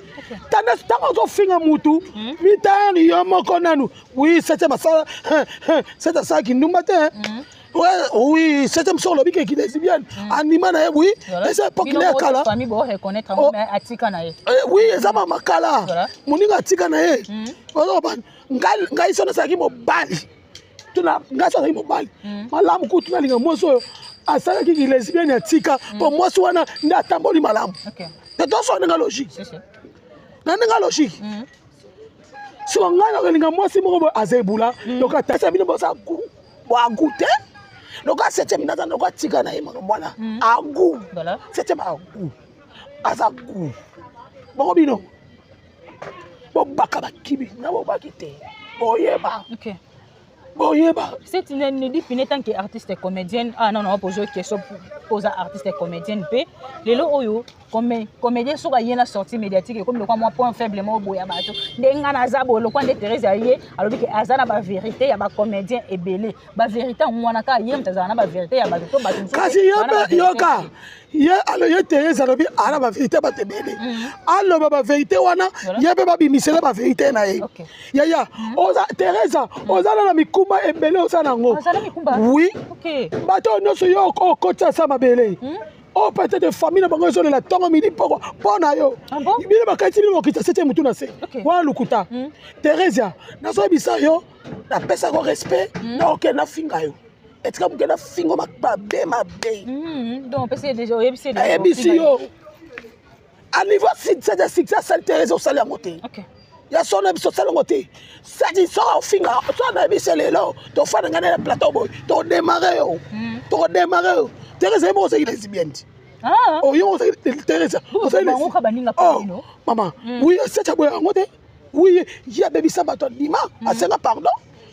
Tanda ntango ozofinga mutu mitayani yo moko nanu. Oui, septième asala, sept asalaki ndumba te. Oui, septième soki olobi keki lesbienne anima na ye, oui, eza époque ne ya kala. Oui, eza mamakala moninga atika na ye. Ngai so nasalaki mobali tuna, ngai so azalaki mobali malamu kutu nalinga mwasi oyo asalaki ki lesbienne atika, mpo mwasi wana nde atamboli malamu te. Toso ndenge logique na ndenge logique. Siko ngai nakolinga mwasi moko boye aza ebula. Donc atasa bino boza gu boagu te. Lokola septième naza lokola tika na ye mwana agu septième agu aza gu bongo bino bobaka bakibi na bobaki te boyeba. Boyeba. C'est une ne dit tant que artiste comédienne. Ah non non, poser question posa artiste comédienne pe lelo oyo comédien soki aye na sortie médiatique ekomi lokwa mwa point faible moko boya bato nde nga naza boye lokwa nde Thérèse aye alobi ke aza na bavérité ya bacomédien ebele, bavérité yango wana kaka ye moto azala na bavérité ya bato to bato mosusu. Kasi ye mpe yoka ye alo ye Thérèse alobi ana bavérité bato ebele, aloba bavérité wana, ye mpe babimisela bavérité na ye. Yaya oza Thérèse, oza na mikumba ebele oza nango. Aza na mikumba? Oui. Bato oyo nyonso yo okoti asa mabele oyo, peut-être famille na bango ezolela ntongo midi pokwa mpo na yo. Ah bon? Bino bakati bino bokita sete motu na se wana lukuta. Thérésia, nazoyebisa yo, napesako respect na okende nafinga yo, etika moke nafingo mabe mabe. Donc opesi ye déjà, oyebisi ye déjà. Ayebisi yo a niveau succès de succès asali, Thérèse, osali yango te. Ya so na biso osali yango te. Sadi soka ofinga so na biso lelo, tofanda ngai na plateau boye, tokodémarrer yo, tokodémarrer yo. Thérèse, ye moko ozalaki lesbienne ti. Oyo ozalaki Thérèse. Bango ka baninga Oh, bino. Mama, oui, seti aboya yango te. Oui, ye abebisa bato, andima, asenga pardon.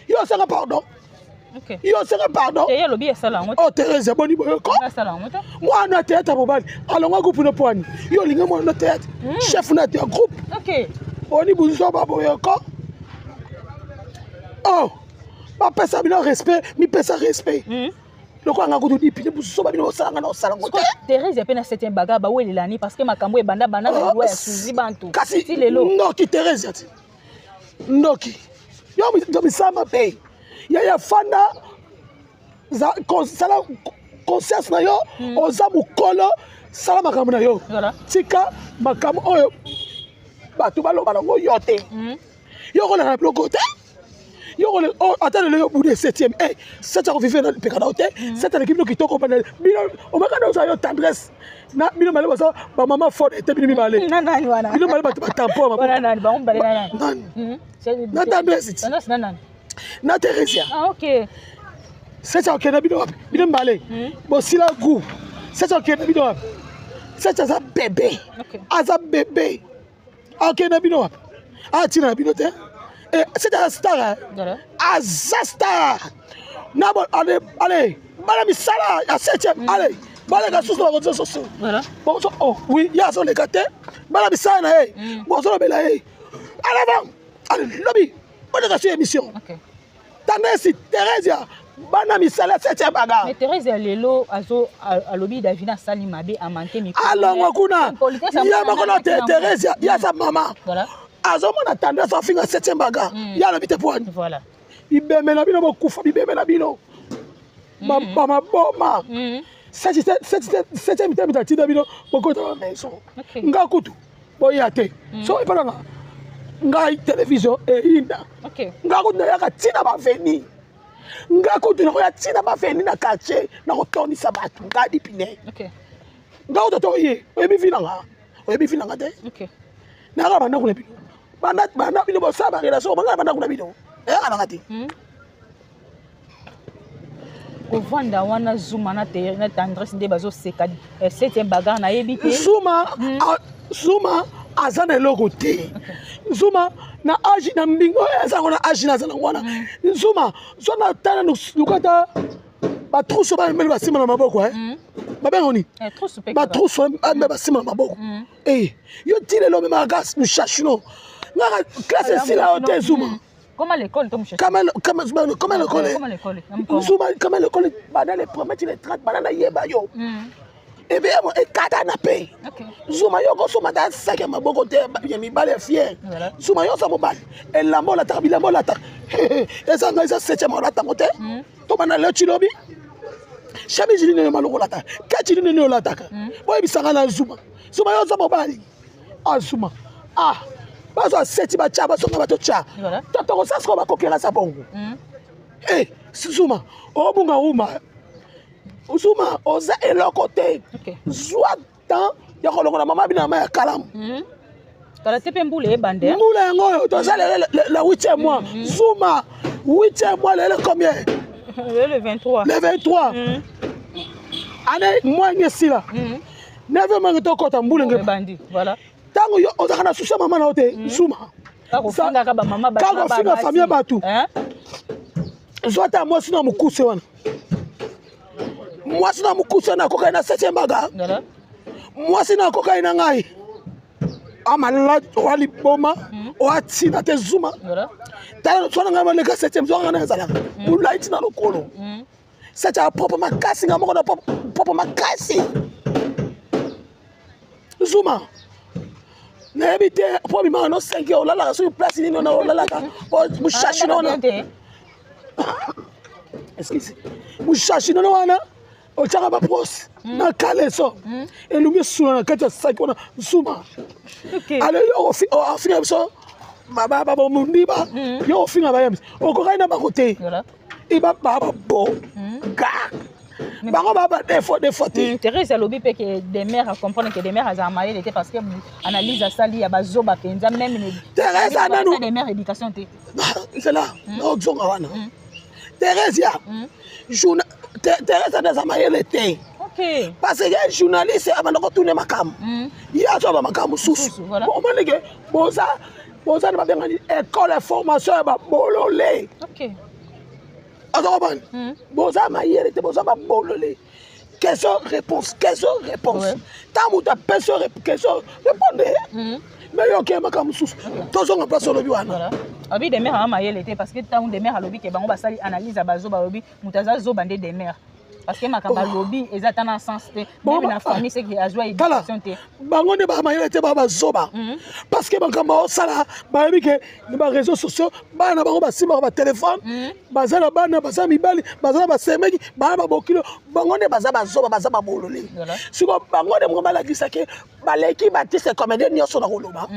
Yo asenga pardon. Yo asenga pardon. Te, ye alobi asala yango te. Oh Thérèse, boni boye ko? Asala yango te. Mwana théâtre mobali alongwa groupe no poani, yo olingi mwana no théâtre, chef na ya groupe. Boni buzoba boye ko? Oh, bapesa bino respect, mipesa respect. Lokola nga kutu dipine buzoba bino bosalanga na osala ngo te. Thérèse mpe na septième bagarre bawelelani parce que makambo ebanda banda na liwa ya Suzi Bantu. Kasi ti lelo. Ndoki Thérèse ti ndoki yo misala mabe. Yaya, fanda, sala conscience na yo. Oza mokolo, sala makambo na yo. Tika makambo oyo bato baloba nango yo te. Yo koleka na biloko te. Yo kole oh, ata lelo yo bude septième eh sept akovivre na lipeka na yo te. Sept aleki bino kitoko bana bino omaka na oza yo tendresse na bino mibale baza bamama fort ete bino mibale. Na nani wana? Bino mibale bato batampo. Wana nani? Bango mibale na nani? Nani? Na tendresse ti. Tendresse na nani? Na Theresia. Ah ok. Sept akokende bino wapi? Bino mibale bosila goût. Sept akokende bino wapi? Sept aza bébé. Aza bébé, akende bino wapi? Atina na bino te. Sept aza star, hein? Aza star na bo allez, allez, bana misala ya septième, allez, baleka susu na bakonzi susu. Bozo oh oui, ye azoleka te. Bana misala na ye bozolobela ye en avant. Allez, lobi boleka sur émission. Tandesi Theresia, bana misala ya septième bagarre. Mais Thérèse ya lelo azo alobi Davina asali mabe, amanke mikolo. Alongwa kuna. Impolitesse ye amona moko na nani nango. Theresia, ye aza mama. Azomona tendresse afinga septième bagarre, ye alobi te poani. Bibembe na bino bokufa, bibembe na bino bamaboma. Septième te atinda bino bokota ba maison. Nga kutu boya te so epananga ngai télévision eyinda. Nga kutu nayaka ntina baveni, nga kutu nakoya ntina baveni na quartier, nakotondisa bato. Nga dipine. Nga kutu ata oye, oyebi vi nanga, oyebi vi nanga te. Nayaka bandako na bino, banda banda bino bosala barelation, banga na bandako na bino, nayaka nanga te. Kovanda wana Zuma na Tendresse nde bazoseka septième bagarre, nayebi te. Zuma, Zuma aza na eloko te. Zuma na age na mbingo oyo aza yango, na age na aza nango wana, Zuma zo na tala luka ta batrousse bameli basimba na maboko, babenga nini? Trousse mpe. Batrousse bameli basimba na maboko. Eh, yo ti lelo omemaka gas mushashino ngaka classe esila yo te, Zuma. Comment l'école to moshashe? Comment l'école? Comment l'école na mokongo? Zuma, comment l'école banda le premier ti le 30, banda nayeba yo ebe ekata na pe. Zuma, yo kosomba ta saki ya maboko te ya mibale ya fier. Zuma, yo oza mobali, elamba olataka, bilamba olataka eza ngai eza septième olatango te. Tobanda lelo ti lobi, chemise nini oyo maloko olataka, kati nini olataka, boyebisanga na Zuma. Zuma, yo oza mobali. Ah Zuma, ah bazwa seti batya, bazonga bato tya. To tokosala sikoyo bakokela sa bongo. Eh, Zuma obunga uma. Zuma oza eloko te. Zwa temps ya kolongola mama bino na mai ya kalamu. Kala te mpe mbula ebande. Mbula yango oyo toza lelo le huitième mois. Zuma, huitième mois lelo combien? Le 23. Le 23. Année moyenne esila. 9 mois tokɔta mbulenge. Ebandi, voilà. Ntango yo ozalaka na susi ya mama na yo te, Zuma. Kaka bamama. Kaka kofinga famille ya bato. Zwa ata mwasi na mokuse wana, mwasi na mokuse wana akokai na septième baga. Mwasi na akokai na ngai amaladi oa liboma oa ntina te, Zuma. Tala, so na ngai baleka septième, zwa ngai na ezalaka molai ntina lokolo. Septième ya propre makasi, ngai moko na propre makasi. Zuma, nayebi te mpo bimaka no 5 heures, olalaka soki place nini wana olalaka mushashi wana. Excuse, mushashi nono wana otiaka babrosses na kaleso elungi esula na kati ya saki wana, Zuma. Ale yo ofinga biso babomundiba, yo ofinga bayembi, okokaki na bango te. Eba babo ga bango baba defo defo te. Thérèse alobi mpe ke Demer acomprendre ke Demer azala mayele te, parce que analyse asali ya bazoba mpenza même. Thérèse ananu Demer éducation te. Nzela naozonga wana. Thérèse ya Thérèse ane aza mayele te, parce que journaliste abanda kotuna makambo, ye azwa bamakambo mosusu. Omonike boza boza na babengani école ya formation ya babolole. Aza kobana boza mayele te, boza babolole. Question réponse, question réponse, ntango moto apesi yo question, répondre. Mais yo okeye makambo mosusu. Tozonga place olobi wana. Alobi Demer aza mayele te, parce que ntango Demer alobi ke bango basali analyse ya bazoba, alobi moto aza zoba nde Demer, parce que makambo alobi eza ata na sens te, même na famille seke azwa éducation te. Bango nde bamayele te, baa bazoba, parce que makambo aosala, bayebi ke na baréseaux sociaux bana na bango basimbaka batelefone, baza na bana, baza mibali, baza na basemeki, bana babokilo. Bango nde baza bazoba, baza babolole. Siko bango nde moko balakisaki baleki baartiste comédien nyonso na koloba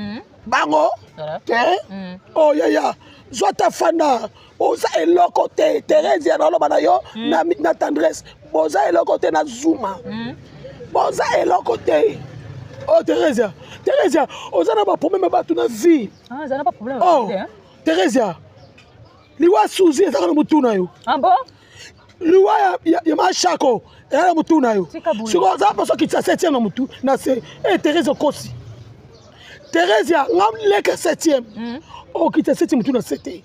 bango te. Oh yaya, zwa ta fanda, oza eloko te. Thérèse ya naloba na yo na Tendresse, boza eloko te. Na Zuma, boza eloko te. Oh Thérésia, Thérésia, oza na baproblème ya bato na vie. Oh Thérésia, liwa Suzi ezaka na motu na yo. Ah bon? Liwa ya Mashako eza na motu na yo. Sikoyo oza mposo okitisa septième na motu na se e. Thérèse, okosi. Thérésia, nga leka septième, okitisa septième motu na se te.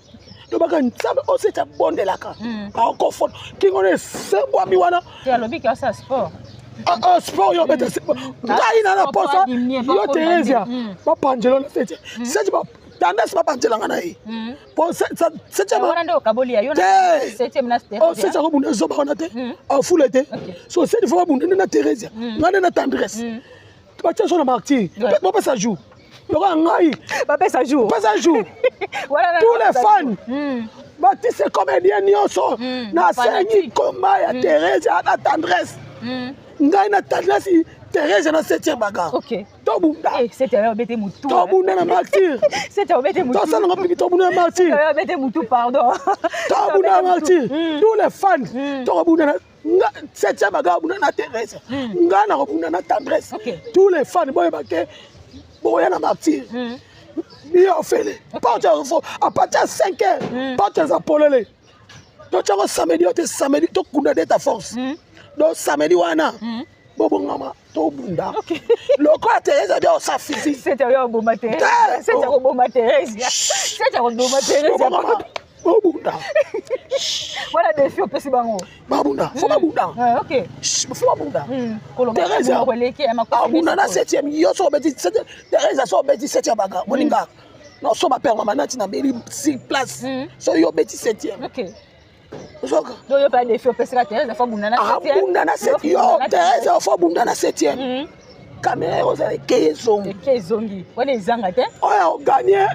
Lobaka Nzambe oyo seti abondelaka akofona kingo na esengwami wana. Alobi ke asala sport. Sport yo obeta ngai na posa yo. Thérésia, bapanjelo na septième, seti tendance bapanjelanga na ye po septième seti akobunda ezoba wana te, afule te. So seti fo babunda nde na Thérésia, ngai nde na Tendresse, batia so na martyr, bopesa jour lokola ngai. Bapesa jour. Pesa jour. Tous les fans, baartiste comédien nyonso, nasengi komba ya Thérésia na Tendresse, ngai na Tendresse, Thérésia na septième bagarre. Tobunda, tobunda na martyr, tosalanga pipi, tobunda na martyr, tobunda na martyr. Tous les fans, tokobunda na septième bagarre, bunda na Thérésia, ngai nakobunda na Tendresse. Tous les fans, boyeba ke boya na martyr biyo ofele porte à partir ya 5 heures, porte eza polele. Totiango samedi oyo te, samedi tokunda de ta force. Donc samedi wana bobongama, tobunda lokola Therese bia osa physique. Oboma Therese. Bobunda. Wana défi opesi bango. Babunda, fo babunda, fo babunda. Therese abunda na septième. Yo so obeti Therese, so obeti septième bagarre, moninga non, so bapere mama nati na meli sur place, so yo obeti septième, ozoka. Yo pa défi opesika Therese, fo bunda na septième. Abunda na septième. Yo Therese, fo bunda na septième. Caméra ozala ekei, ezongi. Eke ezongi wana ezanga te. Oyo oganye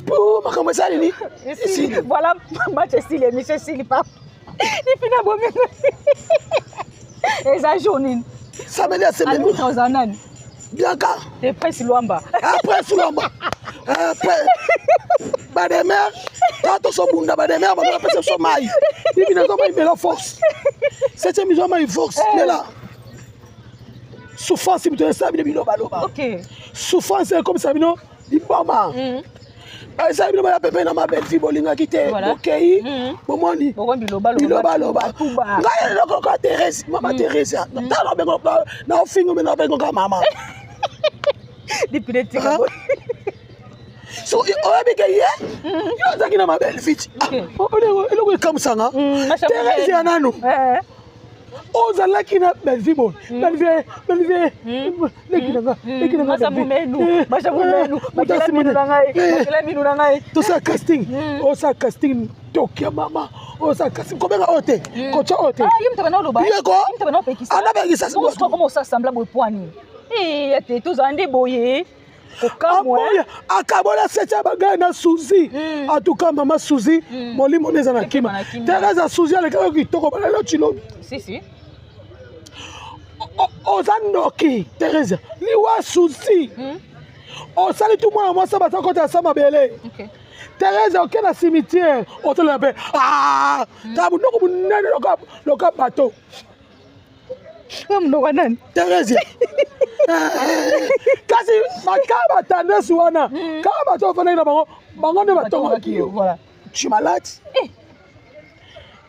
po makambo eza nini? Esili. Voilà, match esili, émission esili. Pa ifina bomengo eza jour nini? Samedi ya semaine. Arbitre oza nani? Bianca. Te, Prince Lwamba. Prince Lwamba. Bademer, ta tosobunda bademer, bango bapesa biso mai bibi nazo mai mela force septième eza mai force mela souffrance. Moto esala bino bilobaloba, souffrance ekomisa bino liboma. Esali bino baya pembeni na mabelvi, bolingaki te. Bokei, bomoni bilobaloba. Ngai eloko Therese, mama Therese, tala bengo na ofingo me na bengo ka mama. So oyebi ke ye yo ozalaki na mabelvi ti eloko ekamusanga Therese ya nanu ozalaki na Belvi boye, Belvi, Belvi, leki na nga, leki na nga. Tosala casting, osala casting toki ya mama, osala casting kobenga oyo te, kotya oyo te. Yeko anabengisa. Te tozala nde boye. Kokamwa akabola seti ya bagai na Suzi. En tout cas, mama Suzi, molimo nde eza na kima. Teresa, Suzi alekaka kitoko balelo tilobi. Oza ndoki Teresa, liwa Suzi osali tu mwana mwasi baza kota ya sa mabele. Teresa, oke na cimetière, otolela mpe ta monoko monene loka bato. Monoko nani? Teresia, kasi baka batendresse wana kaka bato ofandaki na bango, bango nde batongaki yo. Tu malade,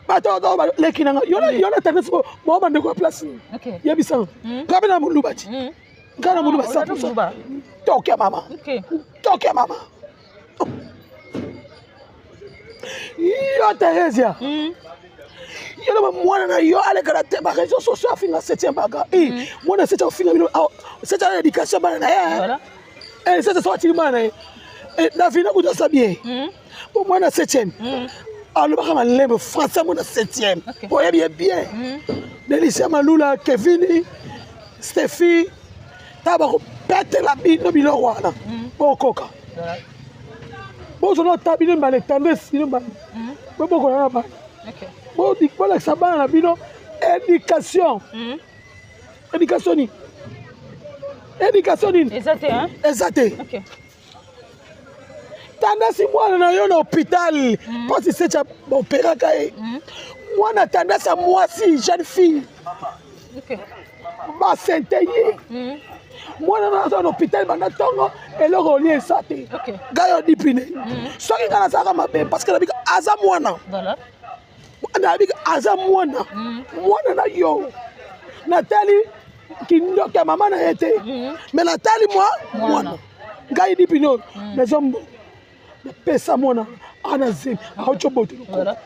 bato leki nanga yo na tendresse bao bandeko ya place nini? Yebisanga nga mpe na moluba ti nga na moluba 100. Toke mama, toke mama. Yo Theresia, yo na mwana na yo alekala te baréseaux sociaux afinga septième baga. Mwana septième afinga bino, septième na éducation bana na ye, septième so atili bana na ye na vina kutu asa bien po mwana septième alobaka malembe français. Mwana septième oyebi ye bien, Delicia Malula, Kevini, Stephi, ta bakopetela bino biloko wana bokoka bozona ta bino mbala tendresse, bino mbala bobokola na bana, bolakisa bana na bino éducation. Éducation nini? Éducation nini? Eza te. Eza te. Tendresse, mwana na yo na hôpital mpasi seti baopéraka ye. Mwana tendresse ya mwasi, jeune fille, basente ye. Mwana na aza na hôpital banda ntongo, eloko olie eza te. Ngai yo dipine, soki ngai nazalaka mabe, parce que nabika aza mwana, nayebika aza mwana, mwana na yo. Natali kindoki ya mama na ye te, mais natali mwa mwana. Ngai dipine oyo naza mbongo, napesa mwana ana zemi, auti obote lokolo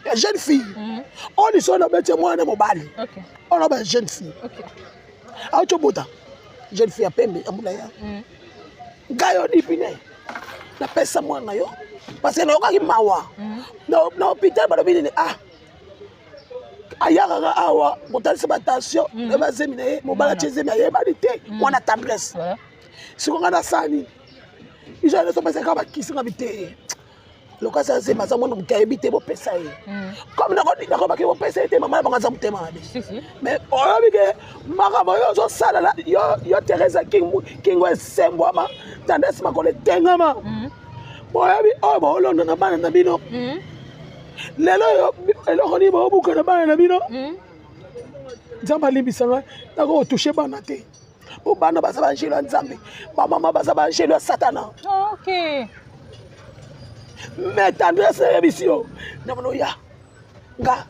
ya jeune fille oyo liso nabeti mwana mobali oyo na ba jeune fille auti obota, jeune fille ya pembe ya mbula ya ngai oyo dipine napesa mwana na yo, parce que nayokaki mawa na hôpital. Balobi nini? Ah, ayakaka awa kotalisa batension na bazemi na ye, mobali atie zemi, ayebani te. Mwana tendresse, siko ngai nasala nini? Iso nyonso opesaka bakisi nga biteye lokasi azemi, aza mwana moke, ayebi te. Bopesa ye comme nakobaki, bopesa ye te. Mama na bango aza motema mabe, mais oyebi ke makambo oyo ozosala yo Theresa, kingo esembwama, tendresse makolo etengama. Boyebi oyo boolonda na bana na bino lelo oyo, eloko nini boobuka na bana na bino? Nzambe alimbisa ngai, nako kotoucher bana te, po bana baza baangelo ya Nzambe, bamama baza baangelo ya Satana. Mais tendresse, nayebisi yo, namona oya nga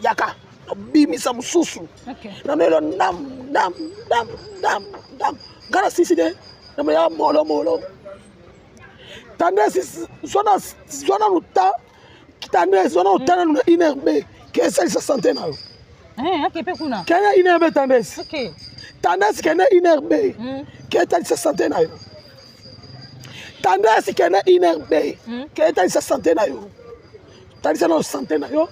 yaka nabimisa mosusu namelo ndam ndam ndam ndam ndam. Nga na sisi te, namona ya molo molo. Tendresse, zwa nanu ta. Tendresse, zwa nanu ta nanu na INRB ke esalisa santé na yo. Kende INRB, tendresse. Tendresse, kende INRB ke etalisa santé na yo. Tendresse, kende INRB ke etalisa santé na yo. Talisa nano santé na yo,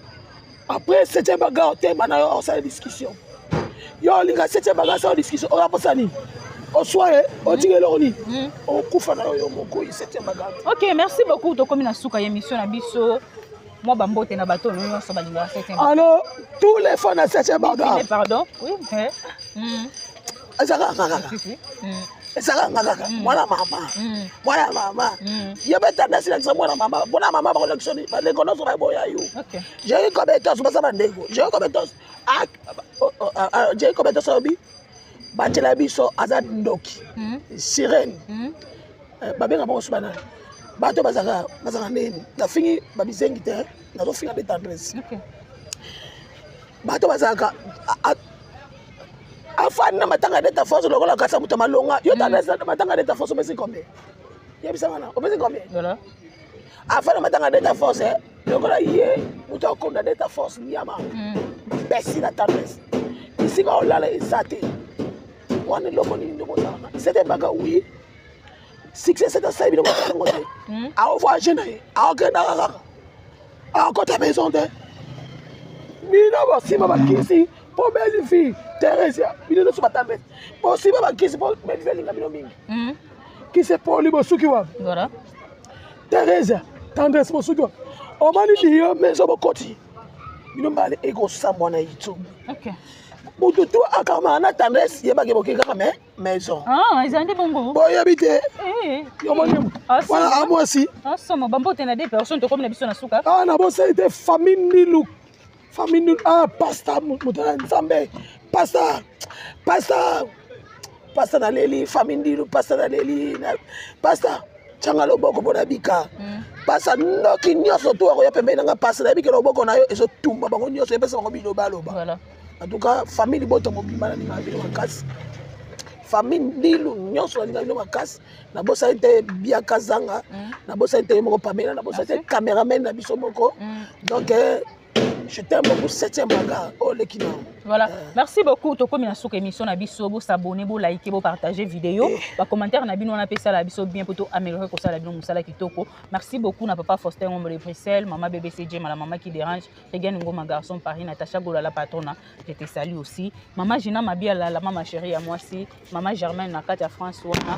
après septième baga otema na yo, osala discussion. Yo olinga septième baga asala discussion oyo aposa nini? Oswa ye otika eloko nini? Okufa na yo, yo moko septième baga. Ok, merci beaucoup. Tokomi na suka ya émission na biso. Mwa bambote na bato oyo nyonso balingaka septième. Alors, tous les fans na septième baga. Pardon, oui. Ezaka kaka, ezaka nga kaka mwana mama, mwana mama. Ye mpe tendresse lakisa mwana mama, mpona mama bakolakisa nini? Bandeko nyonso baboya yo. Jeri Kobetos, baza bandeko Jeri Kobetos. Jeri Kobetos alobi batiela biso aza ndoki, sirene. Babenga bango so banani? Bato bazalaka bazalaka ndeni, nafingi babizengi te, nazofinga nde Tendresse. Bato bazalaka afandi na matanga Deta Force lokola kasa moto malonga. Yo Tendresse, na matanga Deta Force opesi combien? Yebisa wana, opesi combien? Afandi na matanga Deta Force lokola ye moto akonda Deta Force, nyama pesi na Tendresse. Esika olala eza te wana. Eloko nini ndenge ozalaka? Sete baka oui, succès sete asali biloko yango te. Aovoyage na ye, aokendaka kaka, akota maison te. Bino bosima bakisi mpo belle fille Theresia, bino nyonso batambe bosima bakisi mpo belle fille alinga bino mingi. Kisi epoli, bosuki wapi? Theresia, Tendresse, bosuki wapi? Omani diyo maison bokoti bino mbale ekosambwa na YouTube. Motu tu akamaka na Tendresse, yebaki boke kaka me maison. Ah, eza nde bongo. Boyebi te. Omoni wana amwasi. Asomo bambote na deux personnes, tokomi na biso na suka. Ah, nabosani te, famille Nilu, famille Nilu. Ah, pasta, moto na Nzambe, pasta, pasta, pasta, naleli famille Ndilu. Pasta, naleli pasta, tianga loboko mpo na bika. Pasta, noki nyonso tu akoya pembeni nanga, pasta, nayebi ke loboko na yo ezotumba bango nyonso, epesa bango bilobaloba. En tout cas, famille libota mobimba, nalingaka bino makasi. Famille Ndilu nyonso, nalingaka bino makasi. Nabosani te Biaka Zanga, nabosani te ye moko Pamela, nabosani te cameraman na biso moko. Donc je t'aime beaucoup, septième bagarre oleki na. Voilà, merci beaucoup. Tokomi na suka émission na biso. Bosabonner, bolike, bopartager vidéo. Bacommentaire na bino wana mpe esala biso bien po to améliorer kosala bino mosala kitoko. Merci beaucoup na papa Faustin Ngombo de Bruxelles, mama BBC Jema, la mama qui dérange, Regan Ngoma, garçon Paris, Natacha Gola, la patrona, je te salue aussi. Mama Gina Mabiala, la mama chérie à moi aussi, mama Germaine na kati ya France wana.